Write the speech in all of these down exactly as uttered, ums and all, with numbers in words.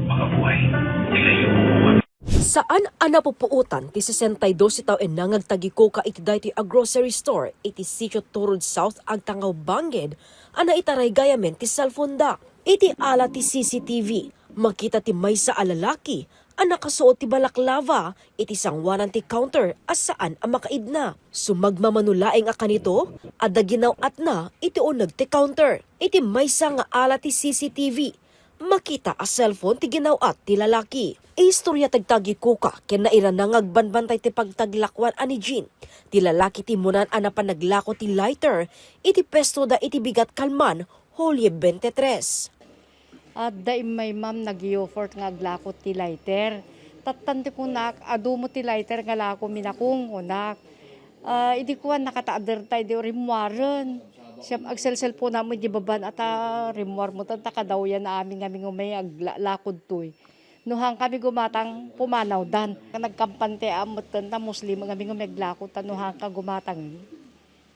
Makabuhay. Ilayo. Saan a napupuotan ti sesenta y dos tawen nga agtagikuka iti daytoy a grocery store iti Sitio Turod South, Agtangaw, Banged a naitaray gayamen ti cellphone da. Iti ala ti C C T V, makita ti maysa a lalaki a nakasuot ti balaklava iti sangoanan ti counter a saan a makaidna. Sumagmamano laeng a kanito, adda ginaw-atna iti uneg ti counter. Iti maysa nga ala ti C C T V, makita a cellphone ti ginaw-at ti lalaki. Istorya ti agtagikuka ken nairana nga agbanbantay ti pagtaglakuan a ni Jean, ti lalaki ti immunan a napan naglako ti lighter iti puestoda iti bigat kalman, Hulyo twenty-three. Adda immay, ma'am, nag-effort nga aglako ti lighter. Tattan ti kunak, adu met ti lighter nga lako, minakong, kunak. Ah, idi kuan, nakataader ta idi rimmuaren. Siyam, agselselpon met idi baban, ata rimmuar met ta kadawyan amin nga mingumay aglakod toy. No hangkami gumatang, pumanawdan. Nagkampante a metten ta Muslim nga mingumay aglako ta no hangka gumatang,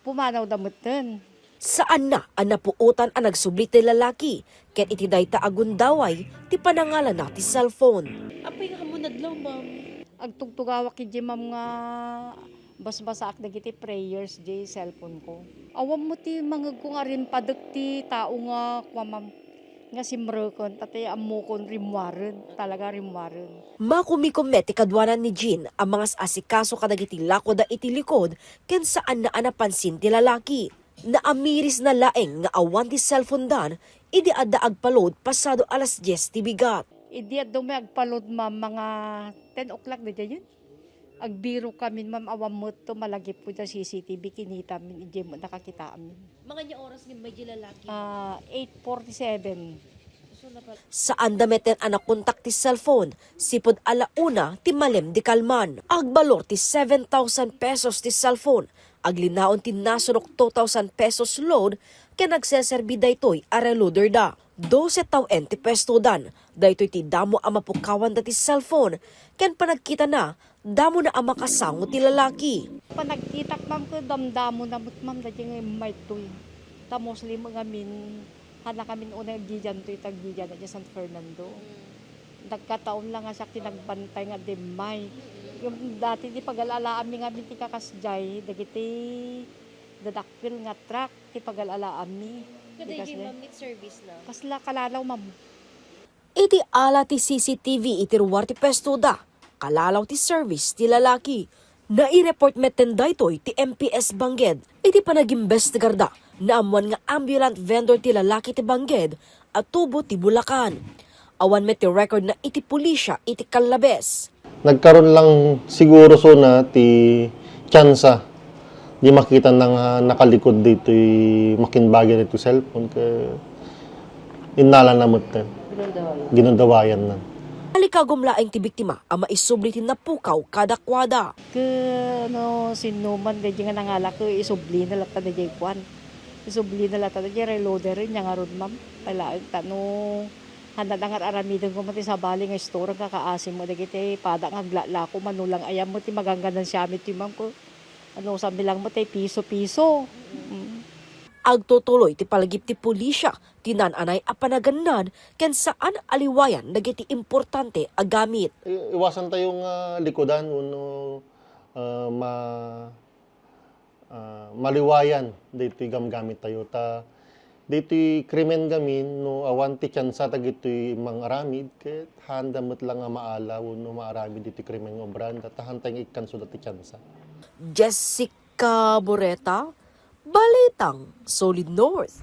pumanawda metten. Saanna a napuotan a nagsubli ti lalaki, ket iti dayta a gundaway ti panangalana ti cellphone. Apay nga ammo nadlaw, ma'am? Agtugtugawak idiay, ma'am, nga basbasaak dagiti prayers diay cellphone ko. Awan met ti mangegko nga rimpadek ti tao nga kua, ma'am, nga simreken, ta ti ammokon rimmuaren, talaga rimmuaren. Makumikumet ti kaduanan ni Jean a mangas-asikaso kadagiti lakoda iti likod ken saanna a napansin ti lalaki. Naamirisna laeng nga awan ti cellphone dan idi adda agpa-load pasado alas dies ti bigat. Idi adda may agpa-load, ma'am, mga ten o'clock daydiay. Agbirokami, ma'am, awan met to malagipko diay C C T V, kinitamin, idiay met nakakitamin. Mga ania oras nga immay diay lalaki? Ah, eight forty-seven. So, napal- Saanda metten a nakontak ti cellphone, sipud ala una ti malem di kalman. Agbalor ti seven thousand pesos ti cellphone, aglinaon ti nasurok two thousand pesos load, ken agseserbi daytoy a reloader da. Dose tawen ti puestodan, daytoy ti damo a mapukawanda ti cellphone, ken panagkitana, damona a makasango ti lalaki. Panagkitak, ma'am, ket damdamona met, ma'am, daydiay nga immaytoy. Ta Muslim ngamin, hanakamin unay aggigiantoy, ta aggigian idiay San Fernando. Mm. Nagkataon la nga siak ti nagbantay nga dimmay. Mm. Ngem dati ti pagal-alaanmi ngamin ti kakasdiay, dagiti dadakkel nga truck ti pagal-alaanmi. Kadaydiay, ma'am, it service na? Kasla kalalaw, ma'am. Iti ala ti C C T V iti ruar ti puestoda, kalalaw ti service ti lalaki. Naireport metten daytoy ti M P S Banged. Iti panagimbestigarda, naammuan nga ambulant vendor ti lalaki ti Banged a tubo ti Bulacan. Awan met ti record na iti pulisia iti Callabes. Nagkaroon lang siguro suna ti tsansa. Di makita na nga nakalikod ditoy makinbaga ditoy cellphone, ket innala na met. Ginundawayan. Ginundawayan na. Alikagum laeng ti biktima a maisubli ti napukaw kadakuada. Ket no sinno man daydiay nga nangala, ket isublina latta daydiay kuan. Isublina latta daydiay reloader, nia ngarud, ma'am. Palaag ta no handa nga ar-aramiden ko met ti sabali nga istorya, kakaasim met dagiti pada nga aglalako, mano lang ayan met ti magangganan siya met ti, ma'am, ko. Ano, sabi lang mo, tay piso-piso. Mm. Agtutuloy ti palagip ti pulisia, ti naan-anay a panagannad, ken saan a liwayan dagiti importante a gamit. I-, iwasan tayo nga likudan wenno, ah, ma-, ah, maliwayan daytoy gamgamit tayo. Ta daytoy krimen gamin, no awan ti tsansa dagitoy mangaramid, ket haanda met la nga maala wenno maaramid ditoy krimen nga obranda, ta haantay nga ikkansoda ti tsansa. Jessica Boreta, Balitang Solid North.